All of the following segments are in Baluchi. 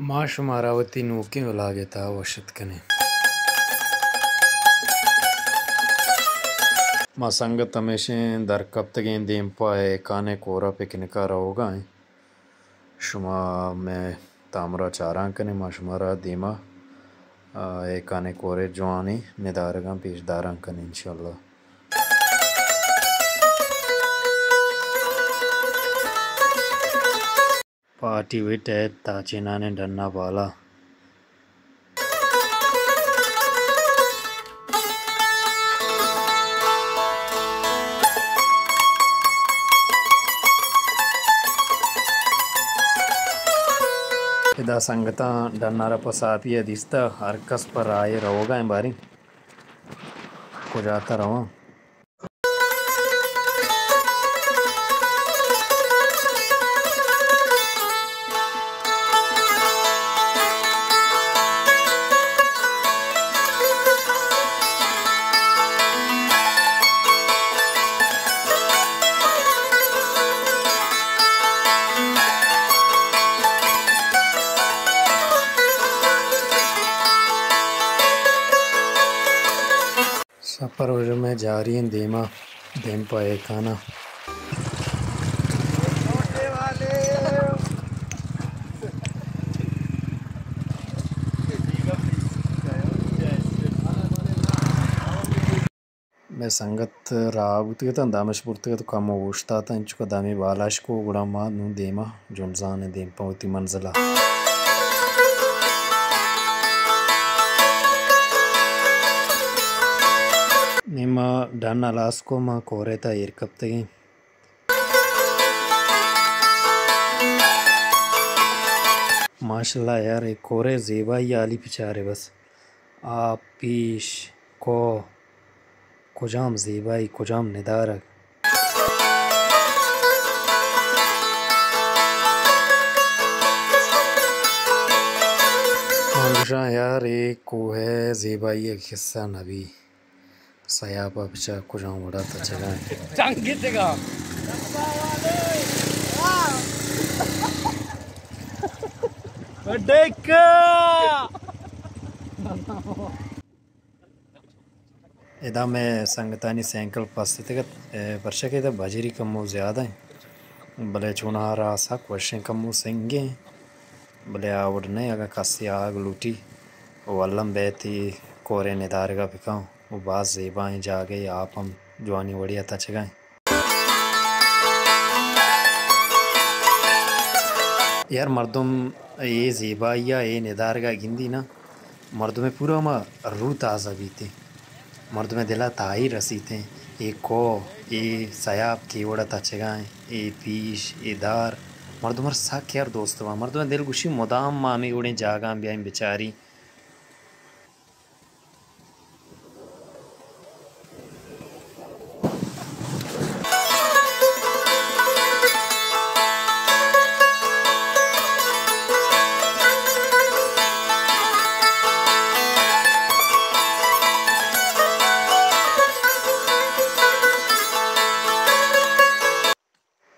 ما شمارا وتی نوکیں ولاگ ءِ تہا وش اتک کنیں۔ ما سنگت ہمیشیں در کپتگیں دیم پہ ایکانیں کور ءَ پکنک ءَ روگ ءَ ایں۔ شما مئے تامر ءَ چاران کنیں، ما شمارا دیما، آ، ایکانیں کور ءِ جوانیں ندارگاں پیش داران کنیں انشاءاللہ۔ پارٹی وت ات تاچینانیں ڈن ءَ بالا۔ ادا سنگتاں ڈن ءَ را پہ ساپی ءَ دیستہ، ہر کس پہ راہے روگ ءَ ایں، باریں کجا تہ رواں۔ سپر وژم ءَ جاری ایں دیما، دیم پہ ایکان ءَ۔ مئے سنگت راہ بوتگ اتاں، دمش برتگ ات، کمو اوشتاتاں، انچکو دمے بالاش کو، گڑا ما نوں دیما جنزان ءَ دیم پہ وتی منزل ءَ۔ نی ما ڈن ہلاس کو، ما کور ءِ تہا ایر کپتگیں۔ ماشاءاللہ یار، اے کور ءِ زیبائی ءَ ہالی بچارے بس۔ آپ، پیش، کوہ، کجام زیبائی، کجام ندارگ۔ من گوشاں یار، اے کوہ ءِ زیبائی ءِ قصہ نہ بی۔ سیاپ ءَ بچار کجام وڑا تچگا انت۔ چنگ گتگا۔ ڈیکا۔ ادا مئے سنگتانی سائیکل پستتگ ات، اے، پرچا کہ ادا بجری کمو زیادہ ایں، بلے چوناہا راہ سک وشیں، کمو سنگیں، بلے آ وڑ نہ ایں، اگاں کسے آہگ لوٹی و الم بیت اے کور ءِ ندارگا بکن و باز زیبائیں جاگہے، آپ ہم جوانیں وڑیا تچگا ایں۔ یار مردم اے زیبائی ءَ، اے ندارگ ءَ گندی نا، مردم ءِ پورا ہما روح تازہ بیت ایں، مردم ءِ دل ءَ تاہیر رسیت ایں۔ اے کوہ، اے سیاپ کہ وڑ ءَ تچگا ایں، اے پیش، اے دار، مردم ءَ را سک یار دوست باں۔ مردم ءِ دل گوشی مدام ما ہمے وڑیں جاگہاں بیائیں بچاریں۔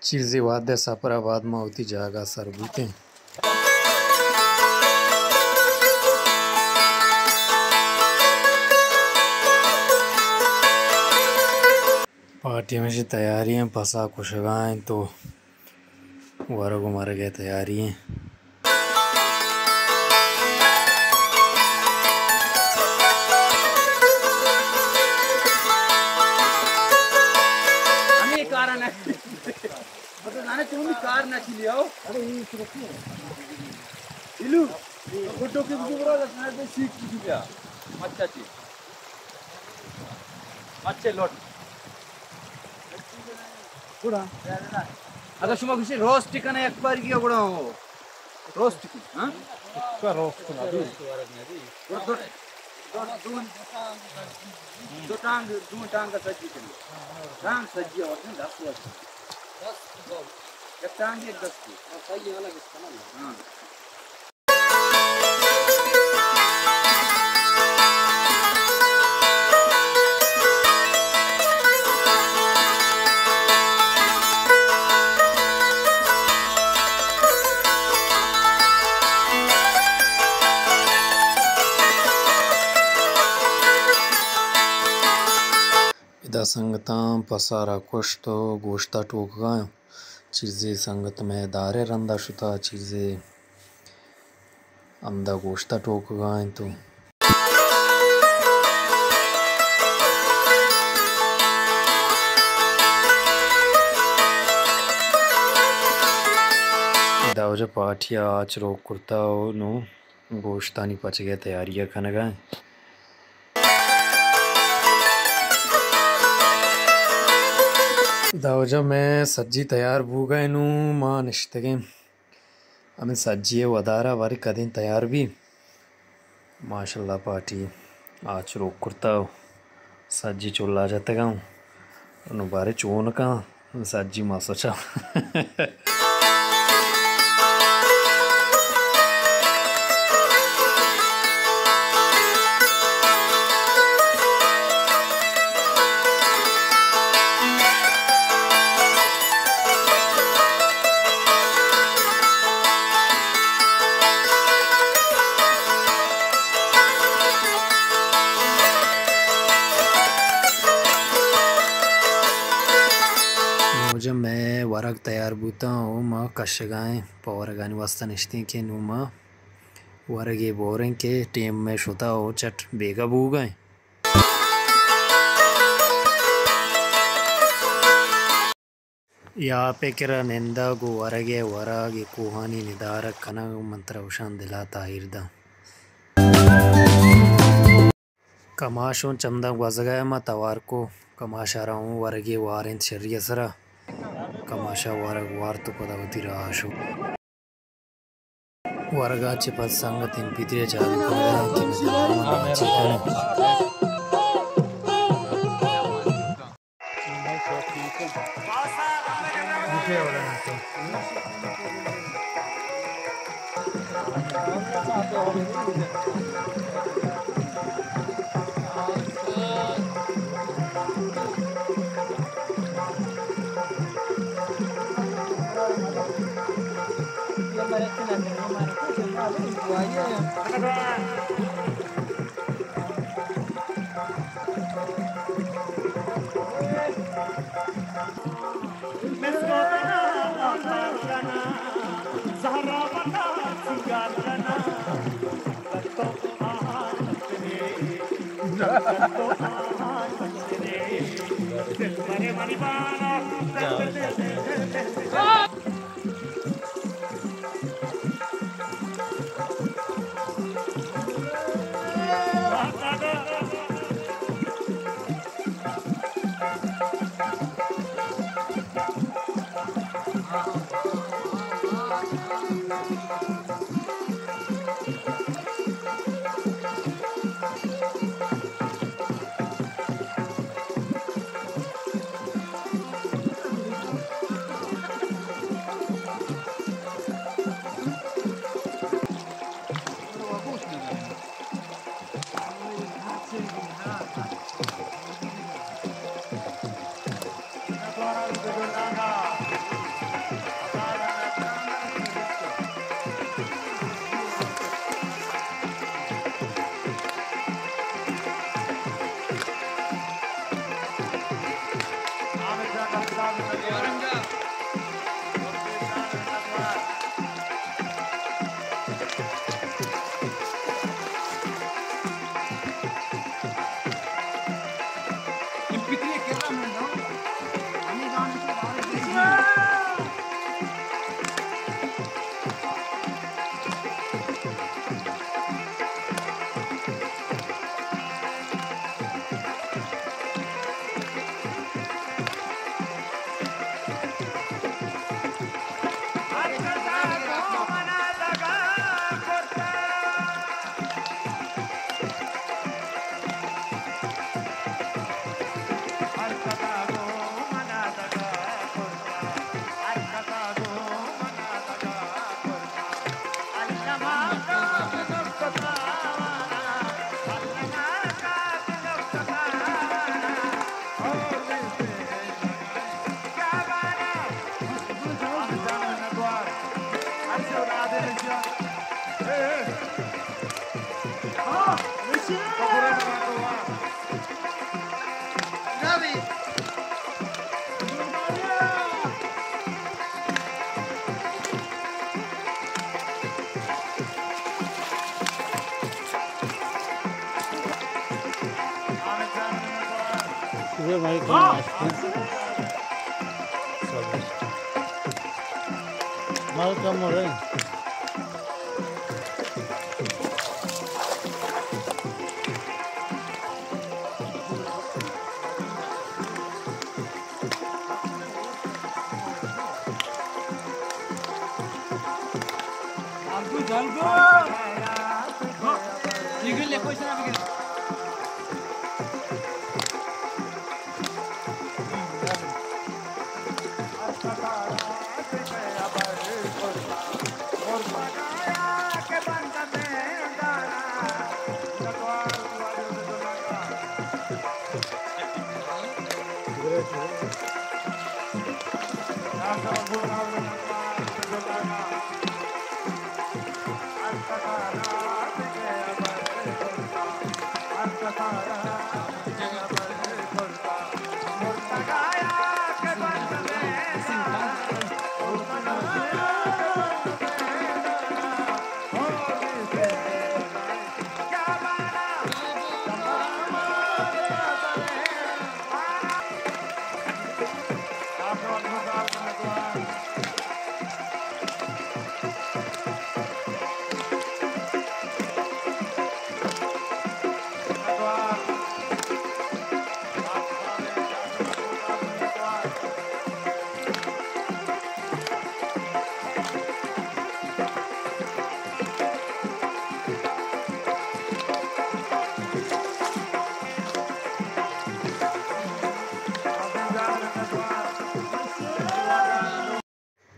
چیزے وھد ءِ سپر ءَ بعد ما وتی جاگہ ءَ سر بوتیں۔ پارٹی ہمیشی تیاری ایں، پسا کشگا ایں تو ورگ و مرگ ءِ تیاری ایں۔ ہمے کارا نہ، مطلب، نانے چونی کار نہ چلی آؤ۔ الو، گڈو کے بجو برا، لسنا دے سیکھ بجو بیا۔ مچا چی۔ مچے لوٹ۔ گڑا۔ اگر شما کسی روسٹ کنے ایک بار گیا گڑا ہو۔ روسٹ کی، ہاں؟ کا روسٹ کنا دی؟ دو، دو، دو، دو، دو ٹانگ، دو ٹانگ سجی کنے۔ ٹانگ سجی اور دس وقت۔ ایک ٹانگ ایک دس کی۔ ہاں۔ سنگتاں پسا را کشت و گوشتا ٹوکگا ایں۔ چیزے سنگت مئے دارے رندا شتا، چیزے ہمدا گوشتا ٹوکگا انت و داوجہ پارٹی ءَ آچ روک کرتا و نوں گوشتانی پچگ ءِ تیاری ءَ کنگ ءَ انت۔ داوجہ مئے سجی تیار بوگ ءَ انت، نوں ما نشتگیں۔ ہمے سجی ءِ ودار ءَ باریں کدیں تیار بی۔ ماشاءاللہ پارٹی آچ روک کرتا و سجی چلا جتگ اَنت۔ نوں باریں چون کن سجی ما سوچا۔ نوں جم مئے ورگ تیار بوتاں و ما کشگا ایں، پہ ورگانی واسطہ نشتیں کہ نوں ما ورگے بوریں کہ ٹیم مئے شتا و چٹ بیگا بوگا ایں۔ یا پکر ءَ نندگ و ورگ ءِ ورگ ءِ کوہانی ندارگ کنگ، من ترا گوشاں دل ءَ تاہیر داں۔ کماش اوں چمداں گوزگ ءَ، ما توار کو کماش ءَ را اوں ورگے وارینت شری ءِ سرا۔ کماش ءَ ورگ وارت و پدا وتی راہ ءَ شو۔ ورگ ءَ چہ پد سنگت ایم پی تھری ءَ چالو کنگ ءَ انت کہ مزن ہم ناچی کنت۔ یہ بھائی کم ماسٹر۔ مال کم ہو رہے ہیں۔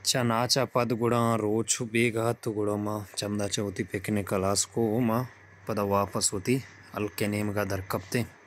چہ ناچ ءَ پد گڑا روچ بیگاہ ات، گڑا ما چمدا چہ وتی پکنک ہلاس کو، ما پدا واپس وتی ہلک ءِ نیمگ ءَ در کپتیں۔